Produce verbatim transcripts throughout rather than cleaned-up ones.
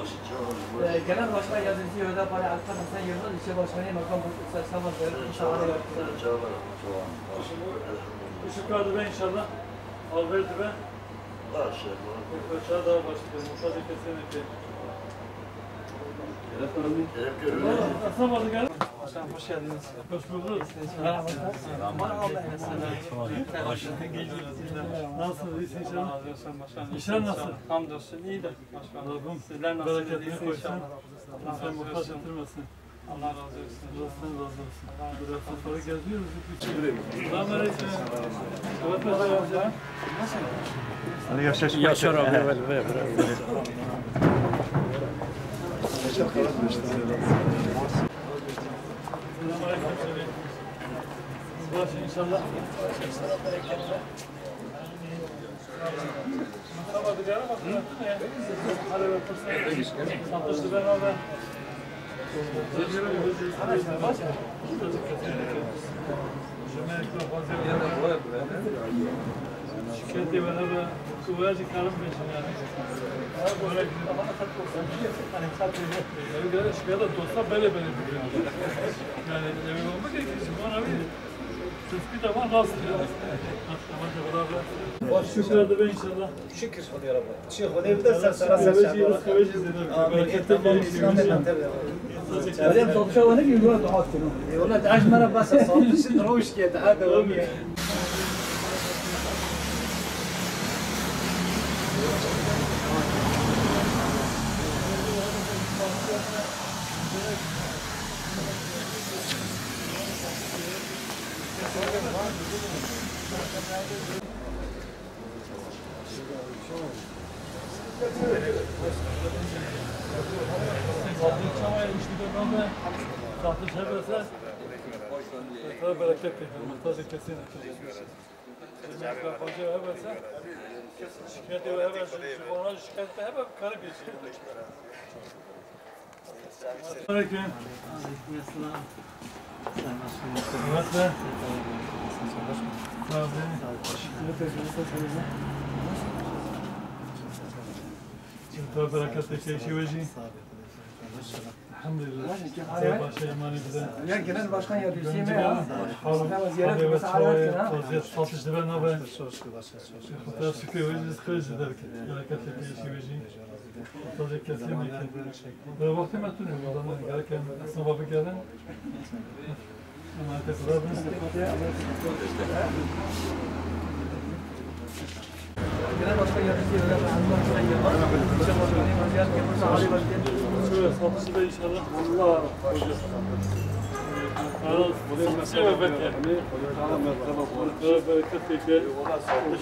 Ee, Genel Başkan Yardımcısı Hüdapar Alper Hasan Yıldız, ilçe başkanı makam Mustafa Zerif, Mustafa Zerif. Şu kadroda inşallah alver dibe. Başa daha başlıyor. Mustafa kesinlikle. Hasan abi gel. Başkanım, hoş geldiniz. Hoş bulduk. Merhaba. Merhaba. Nasılsınız? İyisiniz inşallah. İşler nasıl? Hamdolsun, iyi de. Başkanım, sizler nasılsınız? İyisiniz inşallah. Allah razı olsun. Allah razı olsun. Allah razı olsun. Biraz sofrayı geziyoruz. Selamünaleyküm. Yaşar abi, ver, ver, ver. Selamünaleyküm. Baş inşallah. Şikayetê we hebe, tu wê jî karim bêjin yani. Şikayeta dosta belê belê bikrin. Yani evi olmak gerekir. Tespîta van rast e. Şükür dibe inşallah. Şükür Xwedê Rabbi. Çi Xwedê bide ser sera ser çavara. Amin. Tamam, Îslamê me tebe. Meryem, satışa we ne diyor? Dua et. E, wala, daş me re bes e, satışın rewş ke, daha devam e. Satış hevese, bereket, muhtaç kesin. Şikayetê we hebe, ji, ji vana şikayet hebe, karê bêjî. Aleyküm. Aleyküm selam. Sen nasılsın? Evet be. Sağ ol. Sağ ol. Sağ ol. Çitur, bereketli keyfî we jî. Sağ ol. Elhamdülillah. Baş, keyf hale? Baş, emanî bize. Ya, genel başkan yardımcısı mı ya? Hal, ziyaret hal ve çawa, vaziyet satış dibe nabe. Xuda şükür we jî, xêr ji derke. Bereketli keyfî we jî. Taze kesin. Ve vakti me tune, bu zaman gereken esnafa bigerin. Emanet bırakın. Şöyle satışı da inşallah. Allah razı olsun. Satışı ve bereket. Bereket peki.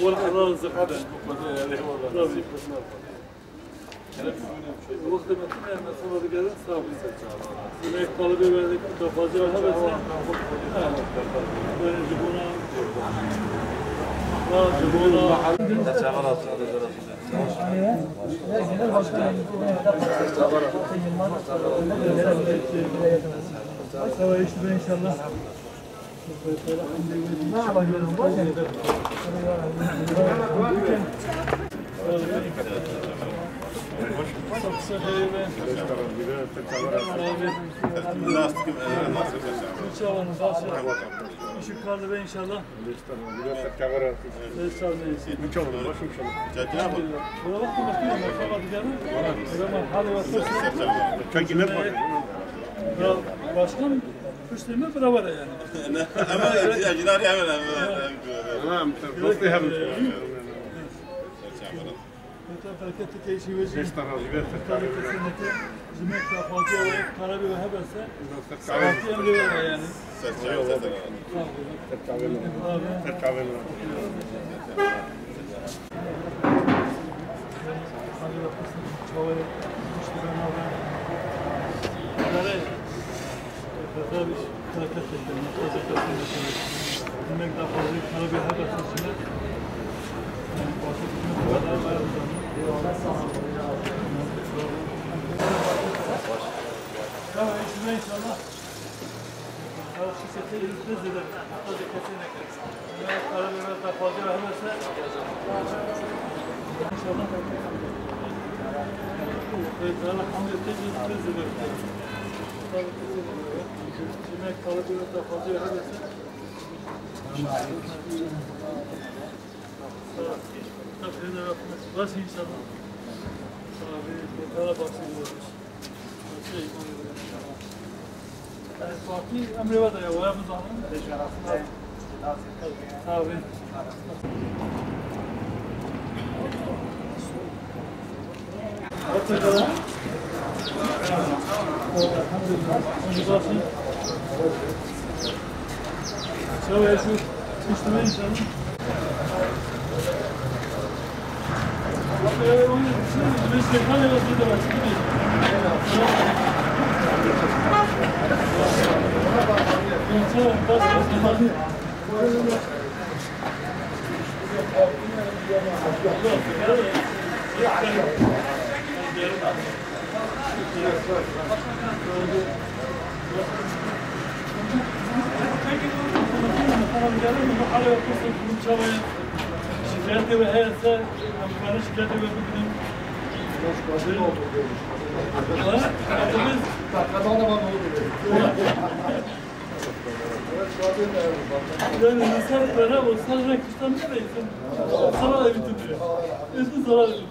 Bol Allah razı olsun. Tabii. Wextê me tune, me sana digerin, sağ olun. Sinek kalıbı verdik, kafacı rahat etsin. Yani, jibona, ha, jibona. Sava işte inşallah. Şu karnı be inşallah. Çekilme. Ya başkan, kuşlama beraber yani. Ama ecnari hemen hemen. Tamam, dostum, hem. Bereketli keyfî we jî. Beş tane razî be. Tabii kesinlikle. Jimek kahvaltıya ve karabi ve hebese. Kahvaltı emri var yani. Sağ olun. Kahve mi? Kahve mi? Hadi bakalım. Çavaya düştü ben abi. Tabii. Yemek daha fazla karabiber her seçimi. Tamam, inşallah, inşallah. Ya, şu sete yüzde zirve. Tabii, kesinlikle. Yemek karabiber daha fazla vermezse, inşallah. Sağ ol. Emrê we de ye, we bizanin. Sağ ol. Çawa ye şu? Pişt me inşallah. Şikayetê we heye ser, em karin şikayetê we bigirin. Ha? Otobüs. Yani, sen bana o sen ne kuştan ne değilsin? Sana da bitirmiyor. Eski sana da bitirmiyor.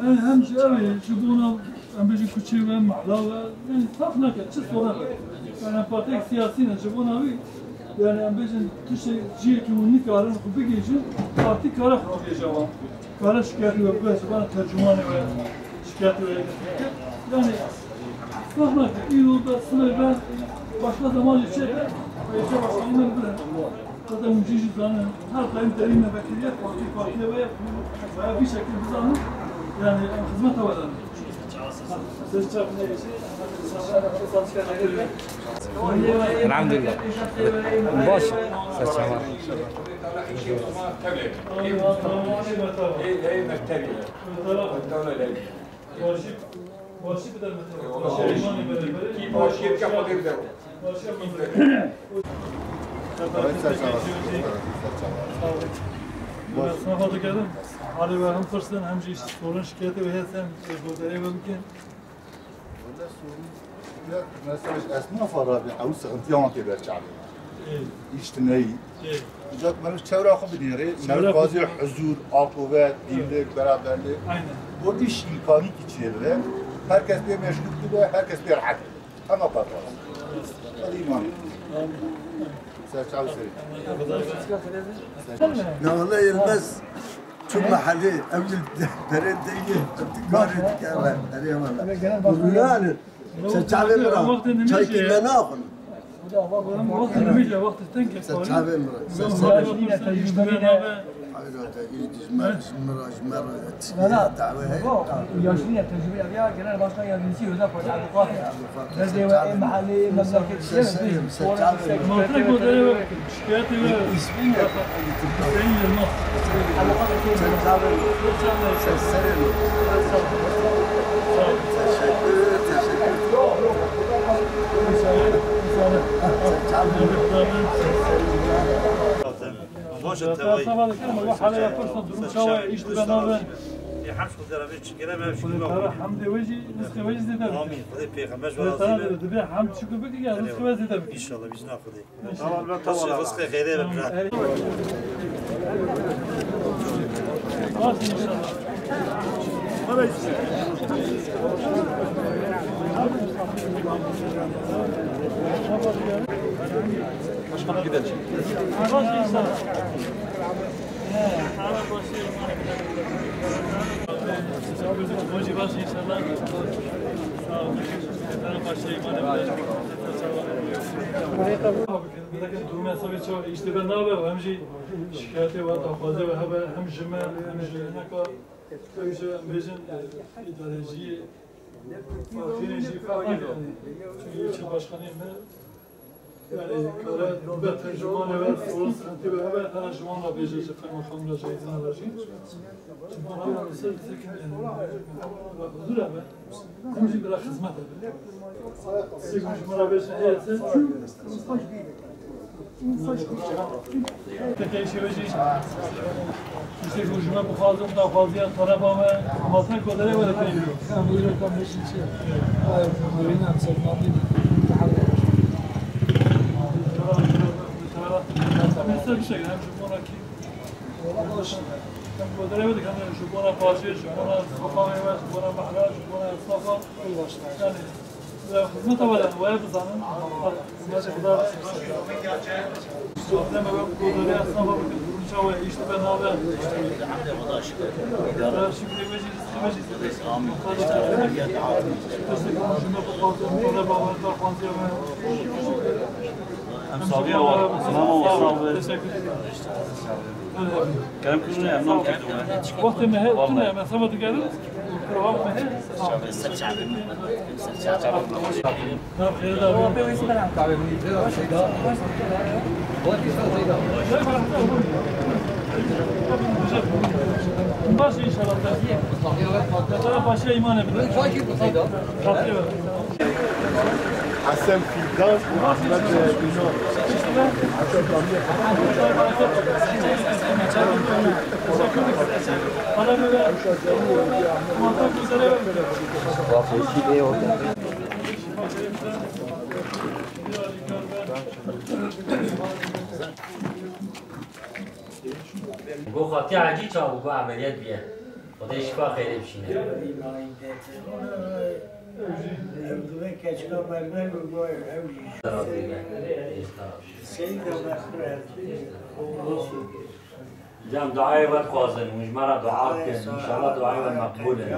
Evet. Hem ji ew ê, ji bona em bêjin kuçê we, mehla we, yani ferq nake, çi sore be. Yani em partiyek siyasî ne, ji bona wî, yani em bêjin tiştê cihekî hûn nikarin xwe bigihîjin, partî kare xwe bigihîje wan. Kare şikayetê we bike, ji bona tercûmanê we şikayetê we bike. Yani ferq nake, îro be, sibê be, başka zaman jî çêke, êşe başkanî me bire. Zaten hûn cî jî zanin, her daim derî me vekiriye, partî partiye we, veya vî şekil bizanin, yani em xizmeta we de ne. Elhamdülillah. Baş. Serçava. Ê, ê, mektebî. Dewle leyl. Başî bide min. Kî başiyê bike Xwedê bide. Sağ olun. Sınava da geldim. Hadi ve hem fırsatın hem şey sorun şikayeti ve hem godereye ve bikin. Wele sorun ya, mesela esnafa rabî ew sıkıntıya wan tê ber çavê. Ê. Îş tineyî. Ê. Îcat meriv çewra xwe bidînrê, Çewra meriv xwe xwazî huzur, akove, dîvlik, beraberlik. Aynen. Bu iş imkanî ki çêbire, herkes pê meşgul dibe, herkes pê rehet dibe. Hema parvaz. Hadi îmanê. Ser çav serî. Ya wele Yilmaz, çu mehellê, ev yil perê deyê, ev tu karê dike, ev erê wele. Rûyane, ser çavê min ra, çaykî me naxwin. Wextê nimêje, wextê teng e. Ser çavê min ra. Ser, ser. Hayra te î ji me, ji min ra, ji me ra, tiştê dawe heye. Yaşlı ya, tecrübe ya, genel başkan yardımcısı, özel parça, avukat ya. Derdê we, ê mehellê, ê memleketê, ser, ser, ser çavê min. Matrek goderê we bikin, şikayetê we bikin. Hüseyin Yılmaz. Ser çavê min. Ser serê min. Teşekkür, teşekkür. Baş e, tevayî. Sava dikim, ama hale ya pirsa durum çawa, iş dibe nabe. Ê, hemd Xwedê re bê çi gere me çi Xwedê gere. Teala hemdê we jî, rizqê we jî zêde bike. Amîn. Xwedê pêxember ji we razî be. Xwedê Teala dibê hemd çiku bike ya rizqê we zêde bike. İnşallah, biz naxwedê. Tamam, ben tamam. Rizqê xêrê be bira. Baş inşallah. Başkanım gidelim. Baş inşallah. Baş inşallah. Sağ olun. Baş inşallah. Duruma sabit çok işte ben ne haber hem şey şikayete var, tafaze ve haber hem jime hem jime. Bêjin, e, îdareciyê Fatih'in jî Fatih. Çünkü ilçe başkanı mı? Yani, kare, be tercümanê ve, sorun sıkıntı ve, evet, her zaman da bêje, ji kaymakam re, ji êdîna re jî. Ji bo re, ser, ser, huzur e be. Em jî bira xizmet e be. Sê gûn ji me re bêje, heye se. Tekeyşê we jî. Îşte ku ji me bixwazin, daxwaziya taleba me, masa goderê we dikeyî. Em ser bişek, em ji bona kî. Em goderê we dikin, ji bona bajêr, ji bona xweqamê we, ji bona mehra, ji bona esnafa. Yani, ya xizmeta we de, we bizanin. Xizmetê Xuda. Deme we goderê esnafa bikin, durum çawa, îş dibe nabe. Ya şükrê we jî, rızkê we jî. Em sabiya wa, tamam, sağ ol. Teşekkür ederim. Kerem kurdun, em nam kurdun. Wextê me he, tune, me sema digerin. Program me he. Baş inşallah. Mesela başa iman edin. Hesen Fidan, Ahmet Bino. Go Fatiha cî çawa bû, go emeliyat bûye. Xwedê şifa xeyrê bişîne. Ev dibe keçika berber û go ev jî. Seyda Bekir. Cem, duayê we dixwazin, hûn ji me re dua bikin. Înşallah duayê we meqbûl in.